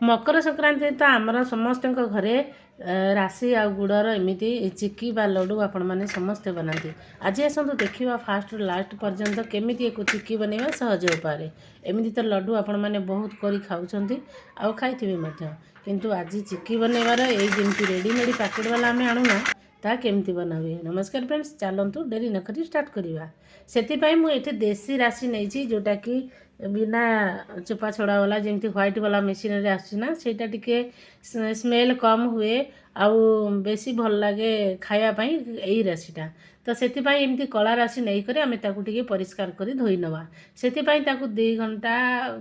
ମକର ସଂକ୍ରାନ୍ତି ତ ଆମର ସମସ୍ତଙ୍କ ଘରେ ରାଶି ଆଉ ଗୁଡ଼ର ଏମିତି ଚିକି ବା ଲଡ଼ୁ ଆପଣମାନେ ସମସ୍ତେ ବନାନ୍ତି। ଆଜି ଆସନ୍ତୁ ଦେଖିବା ଫାଷ୍ଟରୁ ଲାଷ୍ଟ ପର୍ଯ୍ୟନ୍ତ କେମିତି ଏକୁ ଚିକି ବନେଇବା ସହଜ ଉପାୟରେ। ଏମିତି ତ ଲଡ଼ୁ ଆପଣମାନେ ବହୁତ କରି ଖାଉଛନ୍ତି ଆଉ ଖାଇଥିବେ ମଧ୍ୟ, କିନ୍ତୁ ଆଜି ଚିକି ବନେଇବାର ଏଇ ଯେମିତି ରେଡ଼ିମେଡ଼ି ପ୍ୟାକେଟ୍ ବାଲା ଆମେ ଆଣୁନା, ତାହା କେମିତି ବନା ହୁଏ। ନମସ୍କାର ଫ୍ରେଣ୍ଡସ୍, ଚାଲନ୍ତୁ ଡେରି ନକରି ଷ୍ଟାର୍ଟ କରିବା। ସେଥିପାଇଁ ମୁଁ ଏଠି ଦେଶୀ ରାଶି ନେଇଛି, ଯେଉଁଟାକି ବିନା ଚୋପା ଛଡ଼ା ବାଲା, ଯେମିତି ହ୍ୱାଇଟ୍ ବାଲା ମେସିନରେ ଆସୁଛି ନା, ସେଇଟା ଟିକେ ସ୍ମେଲ୍ କମ୍ ହୁଏ ଆଉ ବେଶୀ ଭଲ ଲାଗେ ଖାଇବା ପାଇଁ ଏଇ ରାଶିଟା। ତ ସେଥିପାଇଁ ଏମିତି କଳା ରାଶି ନେଇକରି ଆମେ ତାକୁ ଟିକେ ପରିଷ୍କାର କରି ଧୋଇ ନେବା। ସେଥିପାଇଁ ତାକୁ 2 ଘଣ୍ଟା,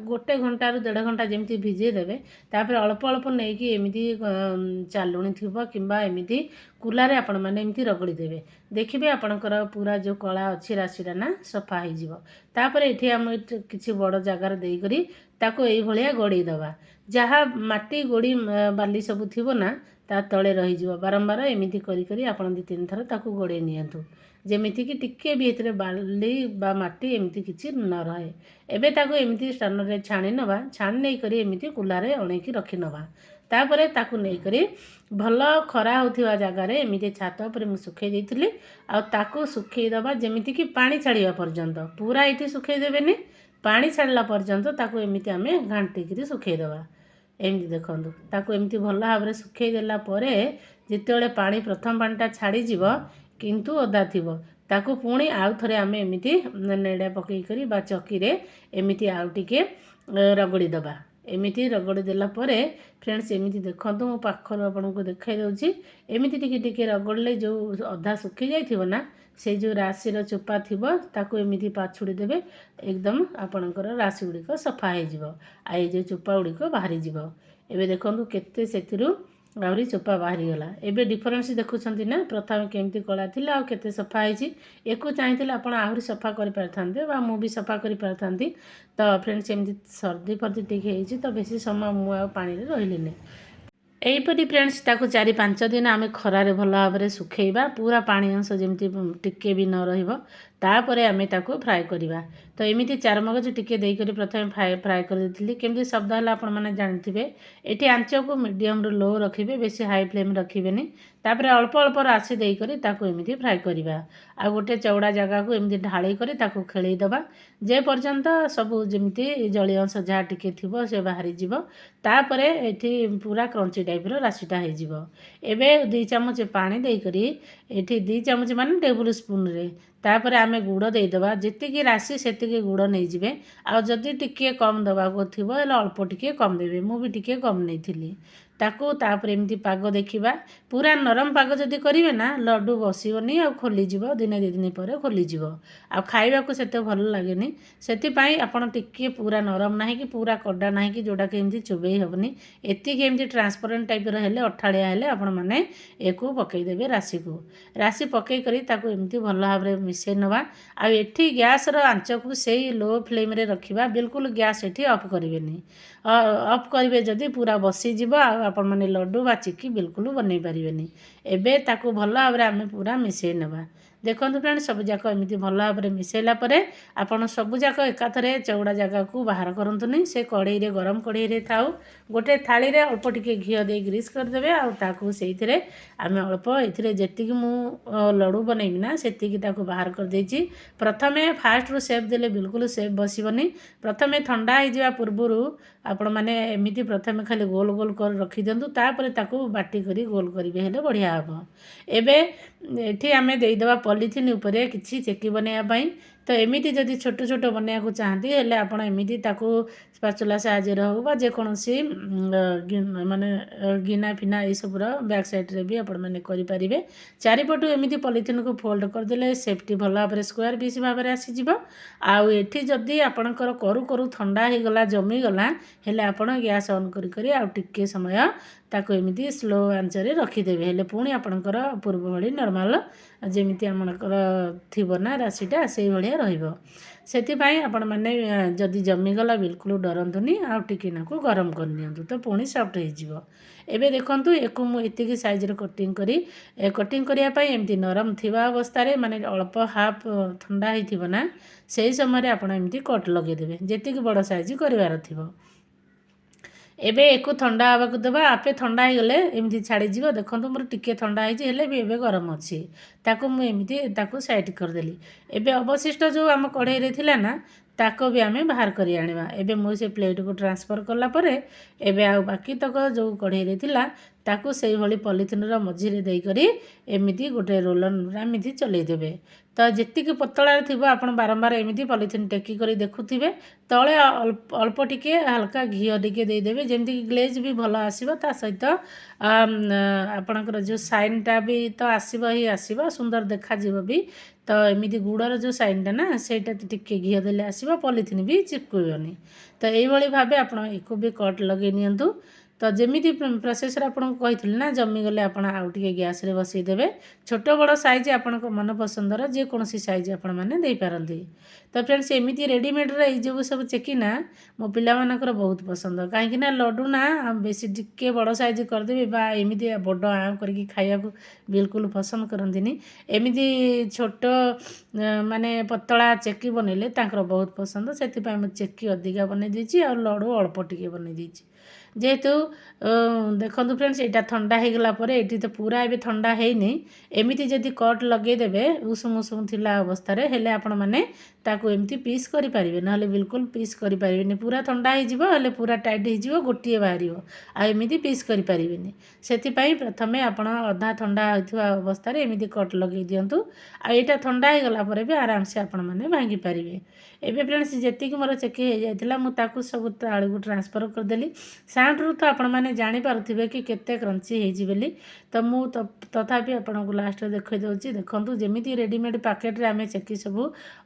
1 ଘଣ୍ଟାରୁ ଦେଢ଼ ଘଣ୍ଟା ଯେମିତି ଭିଜେଇ ଦେବେ। ତାପରେ ଅଳ୍ପ ଅଳ୍ପ ନେଇକି ଏମିତି ଚାଲୁଣି ଥିବ କିମ୍ବା ଏମିତି କୁଲାରେ ଆପଣମାନେ ଏମିତି ରଗଡ଼ି ଦେବେ। ଦେଖିବେ ଆପଣଙ୍କର ପୁରା ଯେଉଁ କଳା ଅଛି ରାଶିଟା ନା ସଫା ହେଇଯିବ। ତାପରେ ଏଠି ଆମେ କିଛି ବଡ଼ ଜାଗାରେ ଦେଇକରି ତାକୁ ଏଇଭଳିଆ ଗଡ଼େଇ ଦେବା। ଯାହା ମାଟି, ଗୋଡ଼ି, ବାଲି ସବୁ ଥିବ ନା, ତା ତଳେ ରହିଯିବ। ବାରମ୍ବାର ଏମିତି କରି କରି ଆପଣ 2-3 ଥର ତାକୁ ଗଡ଼େଇ ନିଅନ୍ତୁ, ଯେମିତିକି ଟିକେ ବି ଏଥିରେ ବାଲି ବା ମାଟି ଏମିତି କିଛି ନ ରହେ। ଏବେ ତାକୁ ଏମିତି ଷ୍ଟାଣ୍ଡରେ ଛାଣି ନେବା। ଛାଣି ନେଇକରି ଏମିତି କୁଲାରେ ଅଣେଇକି ରଖିନେବା। ତାପରେ ତାକୁ ନେଇକରି ଭଲ ଖରା ହେଉଥିବା ଜାଗାରେ ଏମିତି ଛାତ ଉପରେ ମୁଁ ଶୁଖେଇ ଦେଇଥିଲି। ଆଉ ତାକୁ ଶୁଖେଇ ଦେବା ଯେମିତିକି ପାଣି ଛାଡ଼ିବା ପର୍ଯ୍ୟନ୍ତ। ପୁରା ଏଇଠି ଶୁଖେଇ ଦେବେନି, ପାଣି ଛାଡ଼ିଲା ପର୍ଯ୍ୟନ୍ତ ତାକୁ ଏମିତି ଆମେ ଘାଣ୍ଟିକିରି ଶୁଖେଇ ଦେବା। ଏମିତି ଦେଖନ୍ତୁ, ତାକୁ ଏମିତି ଭଲ ଭାବରେ ଶୁଖେଇ ଦେଲା ପରେ ଯେତେବେଳେ ପାଣି ପ୍ରଥମ ପାଣିଟା ଛାଡ଼ିଯିବ କିନ୍ତୁ ଓଦା ଥିବ, ତାକୁ ପୁଣି ଆଉ ଥରେ ଆମେ ଏମିତି ନେଡ଼ା ପକେଇକରି ବା ଚକିରେ ଏମିତି ଆଉ ଟିକେ ରଗଡ଼ି ଦେବା। ଏମିତି ରଗଡ଼ି ଦେଲା ପରେ ଫ୍ରେଣ୍ଡସ୍, ଏମିତି ଦେଖନ୍ତୁ, ମୁଁ ପାଖରୁ ଆପଣଙ୍କୁ ଦେଖାଇ ଦେଉଛି। ଏମିତି ଟିକେ ଟିକେ ରଗଡ଼ିଲେ ଯେଉଁ ଅଧା ଶୁଖି ଯାଇଥିବ ନା, ସେଇ ଯେଉଁ ରାଶିର ଚୋପା ଥିବ, ତାକୁ ଏମିତି ପାଛୁଡ଼ି ଦେବେ, ଏକଦମ ଆପଣଙ୍କର ରାଶି ଗୁଡ଼ିକ ସଫା ହେଇଯିବ ଆଉ ଏଇ ଯେଉଁ ଚୋପା ଗୁଡ଼ିକ ବାହାରିଯିବ। ଏବେ ଦେଖନ୍ତୁ କେତେ ସେଥିରୁ ଆହୁରି ଚୋପା ବାହାରିଗଲା। ଏବେ ଡିଫରେନ୍ସ ଦେଖୁଛନ୍ତି ନା, ପ୍ରଥମେ କେମିତି କଳା ଥିଲା ଆଉ କେତେ ସଫା ହେଇଛି। ଏକୁ ଚାହିଁଥିଲେ ଆପଣ ଆହୁରି ସଫା କରିପାରିଥାନ୍ତେ ବା ମୁଁ ବି ସଫା କରିପାରିଥାନ୍ତି। ତ ଫ୍ରେଣ୍ଡସ୍, ଏମିତି ସର୍ଦ୍ଦି ଫର୍ଦ୍ଦି ଟିକେ ହେଇଛି, ତ ବେଶୀ ସମୟ ମୁଁ ଆଉ ପାଣିରେ ରହିଲିନି। ଏହିପରି ଫ୍ରେଣ୍ଡସ୍, ତାକୁ 4-5 ଦିନ ଆମେ ଖରାରେ ଭଲ ଭାବରେ ଶୁଖେଇବା, ପୁରା ପାଣି ଅଂଶ ଯେମିତି ଟିକେ ବି ନ ରହିବ। ତାପରେ ଆମେ ତାକୁ ଫ୍ରାଏ କରିବା। ତ ଏମିତି ଚାରମଗଜ ଟିକେ ଦେଇକରି ପ୍ରଥମେ ଫ୍ରାଏ ଫ୍ରାଏ କରିଦେଇଥିଲି। କେମିତି ଶବ୍ଦ ହେଲା ଆପଣମାନେ ଜାଣିଥିବେ। ଏଠି ଆଞ୍ଚକୁ ମିଡ଼ିୟମରୁ ଲୋ ରଖିବେ, ବେଶୀ ହାଇ ଫ୍ଲେମ୍ ରଖିବେନି। ତାପରେ ଅଳ୍ପ ଅଳ୍ପ ରାଶି ଦେଇକରି ତାକୁ ଏମିତି ଫ୍ରାଏ କରିବା ଆଉ ଗୋଟେ ଚଉଡ଼ା ଜାଗାକୁ ଏମିତି ଢାଳି କରି ତାକୁ ଖେଳେଇ ଦେବା, ଯେ ପର୍ଯ୍ୟନ୍ତ ସବୁ ଯେମିତି ଜଳୀୟ ଅଂଶ ଯାହା ଟିକେ ଥିବ ସେ ବାହାରିଯିବ। ତାପରେ ଏଠି ପୁରା କ୍ରଞ୍ଚି ଟାଇପ୍ର ରାଶିଟା ହେଇଯିବ। ଏବେ 2 ଚାମଚ ପାଣି ଦେଇକରି ଏଠି, 2 ଚାମଚ ମାନେ ଟେବୁଲ୍ ସ୍ପୁନ୍ରେ, ତାପରେ ଆମେ ଗୁଡ଼ ଦେଇଦେବା। ଯେତିକି ରାଶି ସେତିକି ଗୁଡ଼ ନେଇଯିବେ। ଆଉ ଯଦି ଟିକିଏ କମ୍ ଦେବାକୁ ଥିବ, ହେଲେ ଅଳ୍ପ ଟିକିଏ କମ୍ ଦେବେ। ମୁଁ ବି ଟିକିଏ କମ୍ ନେଇଥିଲି ତାକୁ। ତାପରେ ଏମିତି ପାଗ ଦେଖିବା। ପୁରା ନରମ ପାଗ ଯଦି କରିବେ ନା, ଲଡ଼ୁ ବସିବନି ଆଉ ଖୋଲିଯିବ, ଦିନେ 2 ଦିନ ପରେ ଖୋଲିଯିବ ଆଉ ଖାଇବାକୁ ସେତେ ଭଲ ଲାଗେନି। ସେଥିପାଇଁ ଆପଣ ଟିକିଏ ପୁରା ନରମ ନାହିଁ କି ପୁରା କଡ଼ା ନାହିଁ କି ଯେଉଁଟାକି ଏମିତି ଚୋବେଇ ହେବନି, ଏତିକି ଏମିତି ଟ୍ରାନ୍ସପରେଣ୍ଟ ଟାଇପ୍ର ହେଲେ, ଅଠାଳିଆ ହେଲେ ଆପଣମାନେ ଏକୁ ପକାଇଦେବେ ରାଶିକୁ। ରାଶି ପକାଇ କରି ତାକୁ ଏମିତି ଭଲ ଭାବରେ ମିଶାଇ ନେବା। ଆଉ ଏଠି ଗ୍ୟାସ୍ର ଆଞ୍ଚକୁ ସେଇ ଲୋ ଫ୍ଲେମ୍ରେ ରଖିବା। ବିଲକୁଲ ଗ୍ୟାସ୍ ଏଠି ଅଫ୍ କରିବେନି। ଅଫ୍ କରିବେ ଯଦି ପୁରା ବସିଯିବ ଆଉ ଆପଣମାନେ ଲଡ଼ୁ ବା ଚିକି ବିଲକୁଲ ବନେଇ ପାରିବେନି। ଏବେ ତାକୁ ଭଲ ଭାବରେ ଆମେ ପୁରା ମିଶାଇ ନେବା। ଦେଖନ୍ତୁ ଫ୍ରେଣ୍ଡ, ସବୁଯାକ ଏମିତି ଭଲ ଭାବରେ ମିଶାଇଲା ପରେ ଆପଣ ସବୁଯାକ ଏକାଥରେ ଚଉଡ଼ା ଜାଗାକୁ ବାହାର କରନ୍ତୁନି। ସେ କଡ଼େଇରେ, ଗରମ କଡ଼େଇରେ ଥାଉ। ଗୋଟେ ଥାଳିରେ ଅଳ୍ପ ଟିକେ ଘିଅ ଦେଇ ଗ୍ରୀସ୍ କରିଦେବେ ଆଉ ତାକୁ ସେଇଥିରେ ଆମେ ଅଳ୍ପ ଏଥିରେ ଯେତିକି ମୁଁ ଲଡ଼ୁ ବନେଇବି ନା, ସେତିକି ତାକୁ ବାହାର କରିଦେଇଛି। ପ୍ରଥମେ ଫାଷ୍ଟରୁ ସେପ୍ ଦେଲେ ବିଲକୁଲ ସେପ୍ ବସିବନି। ପ୍ରଥମେ ଥଣ୍ଡା ହେଇଯିବା ପୂର୍ବରୁ ଆପଣମାନେ ଏମିତି ପ୍ରଥମେ ଖାଲି ଗୋଲ ଗୋଲ କରି ରଖିଦିଅନ୍ତୁ, ତାପରେ ତାକୁ ବାଟି କରି ଗୋଲ କରିବେ ହେଲେ ବଢ଼ିଆ ହେବ। ଏବେ ଏଠି ଆମେ ଦେଇଦେବା ପଲିଥିନ୍ ଉପରେ କିଛି ଚେକି ବନେଇବା ପାଇଁ। ତ ଏମିତି ଯଦି ଛୋଟ ଛୋଟ ବନେଇବାକୁ ଚାହାନ୍ତି, ହେଲେ ଆପଣ ଏମିତି ତାକୁ ସ୍ପାଚୁଲା ସାହାଯ୍ୟରେ ହେଉ ବା ଯେକୌଣସି ମାନେ ଗିନା ଫିନା ଏଇସବୁର ବ୍ୟାକ୍ ସାଇଡ଼୍ରେ ବି ଆପଣମାନେ କରିପାରିବେ। ଚାରିପଟୁ ଏମିତି ପଲିଥିନ୍କୁ ଫୋଲ୍ଡ କରିଦେଲେ ସେଫ୍ଟି ଭଲ ଭାବରେ ସ୍କୋୟାର ପିସ୍ ଭାବରେ ଆସିଯିବ। ଆଉ ଏଠି ଯଦି ଆପଣଙ୍କର କରୁ କରୁ ଥଣ୍ଡା ହେଇଗଲା, ଜମିଗଲା, ହେଲେ ଆପଣ ଗ୍ୟାସ୍ ଅନ୍ କରି କରି ଆଉ ଟିକିଏ ସମୟ ତାକୁ ଏମିତି ସ୍ଲୋ ଆଞ୍ଚରେ ରଖିଦେବେ, ହେଲେ ପୁଣି ଆପଣଙ୍କର ପୂର୍ବ ଭଳି ନର୍ମାଲ ଯେମିତି ଆପଣଙ୍କର ଥିବ ନା ରାଶିଟା, ସେଇଭଳିଆ ରହିବ। ସେଥିପାଇଁ ଆପଣମାନେ ଯଦି ଜମିଗଲା ବିଲକୁଲ ଡରନ୍ତୁନି, ଆଉ ଟିକେ ନାକୁ ଗରମ କରିନିଅନ୍ତୁ ତ ପୁଣି ସଫ୍ଟ ହେଇଯିବ। ଏବେ ଦେଖନ୍ତୁ, ଏକୁ ମୁଁ ଏତିକି ସାଇଜ୍ର କଟିଂ କରି, କଟିଂ କରିବା ପାଇଁ ଏମିତି ନରମ ଥିବା ଅବସ୍ଥାରେ, ମାନେ ଅଳ୍ପ ହାଫ୍ ଥଣ୍ଡା ହେଇଥିବ ନା, ସେଇ ସମୟରେ ଆପଣ ଏମିତି କଟ୍ ଲଗେଇଦେବେ, ଯେତିକି ବଡ଼ ସାଇଜ୍ କରିବାର ଥିବ। ଏବେ ଏକୁ ଥଣ୍ଡା ହେବାକୁ ଦେବା। ଆପେ ଥଣ୍ଡା ହେଇଗଲେ ଏମିତି ଛାଡ଼ିଯିବ। ଦେଖନ୍ତୁ, ମୋର ଟିକେ ଥଣ୍ଡା ହେଇଛି, ହେଲେ ବି ଏବେ ଗରମ ଅଛି। ତାକୁ ମୁଁ ଏମିତି ତାକୁ ସାଇଡ଼୍ କରିଦେଲି। ଏବେ ଅବଶିଷ୍ଟ ଯେଉଁ ଆମ କଢ଼େଇରେ ଥିଲା ନା, ତାକୁ ବି ଆମେ ବାହାର କରି ଆଣିବା। ଏବେ ମୁଁ ସେ ପ୍ଲେଟ୍କୁ ଟ୍ରାନ୍ସଫର୍ କଲା ପରେ ଏବେ ଆଉ ବାକି ତକ ଯେଉଁ କଢ଼େଇରେ ଥିଲା, ତାକୁ ସେଇଭଳି ପଲିଥିନ୍ର ମଝିରେ ଦେଇକରି ଏମିତି ଗୋଟେ ରୋଲର୍ ଏମିତି ଚଲେଇଦେବେ। ତ ଯେତିକି ପତଳାରେ ଥିବ, ଆପଣ ବାରମ୍ବାର ଏମିତି ପଲିଥିନ୍ ଟେକି କରି ଦେଖୁଥିବେ। ତଳେ ଅଳ୍ପ ଅଳ୍ପ ଟିକେ ହାଲକା ଘିଅ ଟିକେ ଦେଇଦେବେ, ଯେମିତିକି ଗ୍ଲେଜ୍ ବି ଭଲ ଆସିବ। ତା ସହିତ ଆପଣଙ୍କର ଯେଉଁ ସାଇନ୍ଟା ବି ତ ଆସିବ ହିଁ ଆସିବ, ସୁନ୍ଦର ଦେଖାଯିବ ବି। ତ ଏମିତି ଗୁଡ଼ର ଯେଉଁ ସାଇନ୍ଟା ନା, ସେଇଟା ଟିକେ ଘିଅ ଦେଲେ ଆସିବ, ପଲିଥିନ୍ ବି ଚିପକିବନି। ତ ଏଇଭଳି ଭାବେ ଆପଣ ଏକୁ ବି କଟ୍ ଲଗେଇ ନିଅନ୍ତୁ। ତ ଯେମିତି ପ୍ରୋସେସ୍ରେ ଆପଣଙ୍କୁ କହିଥିଲି ନା, ଜମିଗଲେ ଆପଣ ଆଉ ଟିକେ ଗ୍ୟାସ୍ରେ ବସେଇଦେବେ। ଛୋଟ ବଡ଼ ସାଇଜ୍ ଆପଣଙ୍କ ମନ ପସନ୍ଦର ଯେକୌଣସି ସାଇଜ୍ ଆପଣମାନେ ଦେଇପାରନ୍ତି। ତ ଫ୍ରେଣ୍ଡସ୍, ଏମିତି ରେଡ଼ିମେଡ଼୍ର ଏଇ ଯେଉଁ ସବୁ ଚେକି ନା, ମୋ ପିଲାମାନଙ୍କର ବହୁତ ପସନ୍ଦ। କାହିଁକି ନା ଲଡ଼ୁ ନା ବେଶୀ ଟିକେ ବଡ଼ ସାଇଜ୍ କରିଦେବେ ବା ଏମିତି ବଡ଼ ଆଁ କରିକି ଖାଇବାକୁ ବିଲକୁଲ ପସନ୍ଦ କରନ୍ତିନି। ଏମିତି ଛୋଟ ମାନେ ପତଳା ଚେକି ବନେଇଲେ ତାଙ୍କର ବହୁତ ପସନ୍ଦ। ସେଥିପାଇଁ ମୁଁ ଚେକି ଅଧିକା ବନେଇ ଦେଇଛି ଆଉ ଲଡ଼ୁ ଅଳ୍ପ ଟିକେ ବନେଇ ଦେଇଛି। ଯେହେତୁ ଦେଖନ୍ତୁ ଫ୍ରେଣ୍ଡସ୍, ଏଇଟା ଥଣ୍ଡା ହେଇଗଲା ପରେ, ଏଇଠି ତ ପୁରା ଏବେ ଥଣ୍ଡା ହେଇନି, ଏମିତି ଯଦି କଟ୍ ଲଗେଇଦେବେ ଉଷୁମ ଉଷୁମ ଥିଲା ଅବସ୍ଥାରେ ହେଲେ ଆପଣମାନେ ତାକୁ ଏମିତି ପିସ୍ କରିପାରିବେ, ନହେଲେ ବିଲକୁଲ ପିସ୍ କରିପାରିବେନି। ପୁରା ଥଣ୍ଡା ହେଇଯିବ, ହେଲେ ପୁରା ଟାଇଟ୍ ହେଇଯିବ, ଗୋଟିଏ ବାହାରିବ ଆଉ ଏମିତି ପିସ୍ କରିପାରିବେନି। ସେଥିପାଇଁ ପ୍ରଥମେ ଆପଣ ଅଧା ଥଣ୍ଡା ହୋଇଥିବା ଅବସ୍ଥାରେ ଏମିତି କଟ୍ ଲଗେଇ ଦିଅନ୍ତୁ। ଆଉ ଏଇଟା ଥଣ୍ଡା ହେଇଗଲା ପରେ ବି ଆରାମସେ ଆପଣମାନେ ଭାଙ୍ଗି ପାରିବେ। ଏବେ ଫ୍ରେଣ୍ଡସ୍, ଯେତିକି ମୋର ଚେକି ହେଇଯାଇଥିଲା, ମୁଁ ତାକୁ ସବୁ ଥାଳିକୁ ଟ୍ରାନ୍ସଫର୍ କରିଦେଲି। ସାଉଣ୍ଡରୁ ତ ଆପଣମାନେ ଜାଣିପାରୁଥିବେ କି କେତେ କ୍ରଞ୍ଚି ହେଇଛି ବୋଲି। ତ ମୁଁ ତଥାପି ଆପଣଙ୍କୁ ଲାଷ୍ଟରେ ଦେଖାଇ ଦେଉଛି। ଦେଖନ୍ତୁ, ଯେମିତି ରେଡ଼ିମେଡ଼୍ ପ୍ୟାକେଟ୍ରେ ଆମେ ଚେକି ସବୁ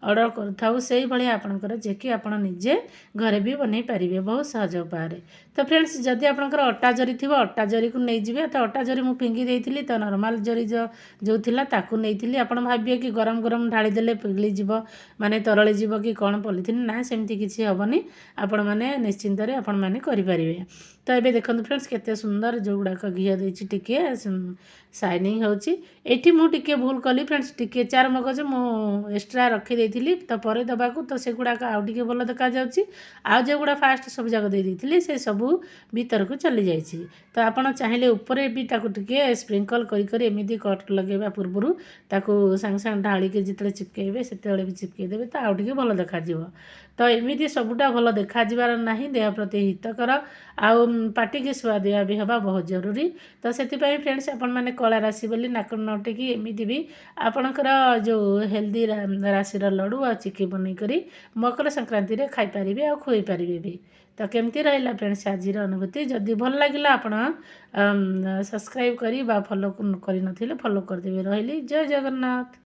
ଅର୍ଡ଼ର କରିଥାଉ, ସେଇଭଳିଆ ଆପଣଙ୍କର ଚେକି ଆପଣ ନିଜେ ଘରେ ବି ବନେଇ ପାରିବେ ବହୁତ ସହଜ ଉପାୟରେ। ତ ଫ୍ରେଣ୍ଡସ୍, ଯଦି ଆପଣଙ୍କର ଅଟା ଜରି ଥିବ, ଅଟା ଜରିକୁ ନେଇଯିବେ। ତ ଅଟା ଜରି ମୁଁ ଫିଙ୍ଗି ଦେଇଥିଲି, ତ ନର୍ମାଲ୍ ଜରି ଯେଉଁ ଥିଲା ତାକୁ ନେଇଥିଲି। ଆପଣ ଭାବିବେ କି ଗରମ ଗରମ ଢାଳିଦେଲେ ପିଘଳିଯିବ, ମାନେ ତରଳି ଯିବ କି କ'ଣ ପଲିଥିନ୍ ନା, ସେମିତି କିଛି ହେବନି। ଆପଣମାନେ ନିଶ୍ଚିନ୍ତରେ ଆପଣମାନେ କରିପାରିବେ। ତ ଏବେ ଦେଖନ୍ତୁ ଫ୍ରେଣ୍ଡସ୍, କେତେ ସୁନ୍ଦର ଯେଉଁଗୁଡ଼ାକ ଘିଅ ଦେଇଛି ଟିକେ ସାଇନିଂ ହେଉଛି। ଏଇଠି ମୁଁ ଟିକେ ଭୁଲ କଲି ଫ୍ରେଣ୍ଡସ୍, ଟିକେ ଚାର ମଗଜ ମୁଁ ଏକ୍ସଟ୍ରା ରଖିଦେଇଥିଲି ତ ପରେ ଦେବାକୁ, ତ ସେଗୁଡ଼ାକ ଆଉ ଟିକେ ଭଲ ଦେଖାଯାଉଛି। ଆଉ ଯେଉଁଗୁଡ଼ା ଫାଷ୍ଟ ସବୁ ଯାକ ଦେଇ ଦେଇଥିଲି, ସେ ସବୁ ଭିତରକୁ ଚାଲି ଯାଇଛି। ତ ଆପଣ ଚାହିଁଲେ ଉପରେ ବି ତାକୁ ଟିକେ ସ୍ପ୍ରିଙ୍କଲ୍ କରି କରି ଏମିତି କଟ୍ ଲଗେଇବା ପୂର୍ବରୁ ତାକୁ ସାଙ୍ଗେ ସାଙ୍ଗେ ଢାଳିକି ଯେତେବେଳେ ଚିପକେଇବେ, ସେତେବେଳେ ବି ଚିପକେଇ ଦେବେ, ତ ଆଉ ଟିକେ ଭଲ ଦେଖାଯିବ। ତ ଏମିତି ସବୁଟା ଭଲ ଦେଖାଯିବାର ନାହିଁ, ଦେହ ପ୍ରତି ହିତକର ଆଉ ପାଟିକି ସୁଆଦିଆ ବି ହେବା ବହୁତ ଜରୁରୀ। ତ ସେଥିପାଇଁ ଫ୍ରେଣ୍ଡସ୍, ଆପଣମାନେ କଳା ରାଶି ବୋଲି ନାକ ନ ଟେକି ଏମିତି ବି ଆପଣଙ୍କର ଯେଉଁ ହେଲ୍ଦି ରାଶିର ଲଡ଼ୁ ଆଉ ଚିକି ବନେଇକରି ମକର ସଂକ୍ରାନ୍ତିରେ ଖାଇପାରିବେ ଆଉ ଖୁଆଇ ପାରିବେ ବି। ତ କେମିତି ରହିଲା ଫ୍ରେଣ୍ଡସ୍ ଆଜିର ଅନୁଭୂତି? ଯଦି ଭଲ ଲାଗିଲା, ଆପଣ ସବସ୍କ୍ରାଇବ୍ କରି ବା ଫଲୋ କରିନଥିଲେ ଫଲୋ କରିଦେବେ। ରହିଲି, ଜୟ ଜଗନ୍ନାଥ।